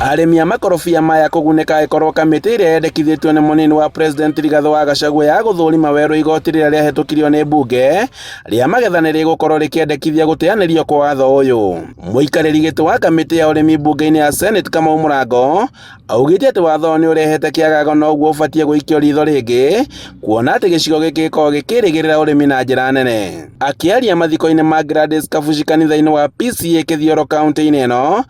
Arĩmi a makorobia maya kũgunĩka angĩkorwo kamĩtĩ ĩrĩa yendekithĩtio nĩ mũnini wa president Rigathĩ wa Gachagua ya gũthũrima werũ igoti rĩrĩa rĩahĩtũkirio nĩ mbunge rĩa magetha nĩ rĩgũkorwo rĩkĩendekithia gũteanĩrio kwa watho ũyũ. Mũikarĩri gĩtĩ wa kamĩtĩ ya ũrĩmi mbunge-inĩ ya Senate Kamau Mũrango augĩte atĩ watho ũyũ nĩ ũrehete kĩagago na ũguo ũbatiĩ gũikio ritho rĩngĩ kuona atĩ gĩcigo gĩkĩ gĩkoragwo gĩkĩrĩgĩrĩra ũrĩmi na njĩra nene. Akĩaria mathiko-inĩ ma Gladys Kabuci kanitha-inĩ wa PCEA Kĩthioro kaunti-inĩ ĩno,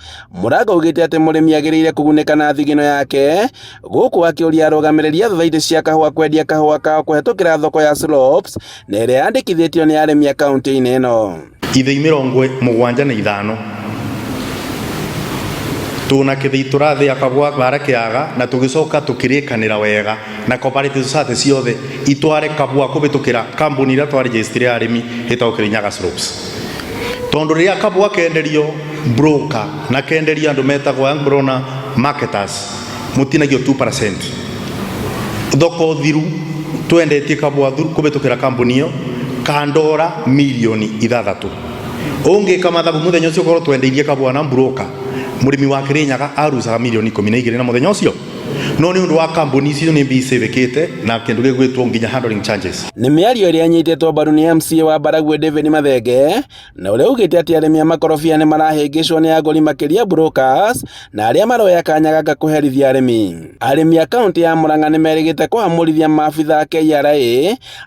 Mũrango augĩte atĩ mũrĩmi agĩrĩire kũgunĩka na thigino yake, gũkũ akĩũria arũgamĩrĩri a thothaitĩ cia kahũa kwendia kahũa kao kũhetũkĩra thoko ya Slopes na ĩrĩa yandĩkithĩtio nĩ arĩmi a kaunti-inĩ ĩno. Ithĩi 75 tuna kĩthĩi tũrathĩa kabwa bara kĩaga na tũgĩcoka tũkĩrĩkanĩra wega na cooperative society ciothe itware kabwa kũhĩtũkĩra kambuni ĩrĩa twarejistire ya arĩmi ĩtagwo Kirinyaga Slopes. Tondu rĩrĩa kabwa kenderio broker na kenderio andũ metagwo Young Brona marketers mũtinagio 2%. Thoko thiru twendetie kabwa kũhĩtũkĩra kambuni ĩyo kandora mirioni 6. Ũngĩka mathabu mũthenya ũcio ũkorwo twendeirie kabwa na broker, mũrĩmi wa Kirinyaga arucaga mirioni 12 na mũthenya ũcio, no nĩ ũndũ wa kambuni icio nĩ mbia icĩvĩkĩte na kĩndũ gĩgwĩtwo nginya handling charges. Nĩ mĩario ĩrĩa ĩnyitĩtwo mbaru nĩ MCA wa Baragwi David Mathenge na ũrĩa ugĩte atĩ arĩmi a makorobia nĩ marahĩngĩcwo nĩ agũri makĩria brokers na arĩa maroya kanya gaka kũherithia arĩmi. Arĩmi a kaunti ya Murang'a nĩ merĩgĩte kũhamũrithia maabitha a KRA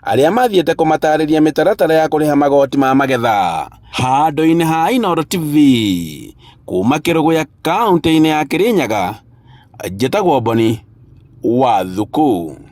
arĩa mathiĩte kũmatarĩria mĩtaratara ya kũrĩha magoti ma magetha. Handũ-inĩ ha Inooro TV kuma Kĩrũgũya kaunti-inĩ ya Kĩrĩnyaga, njĩtagwo Boni wa Thuku.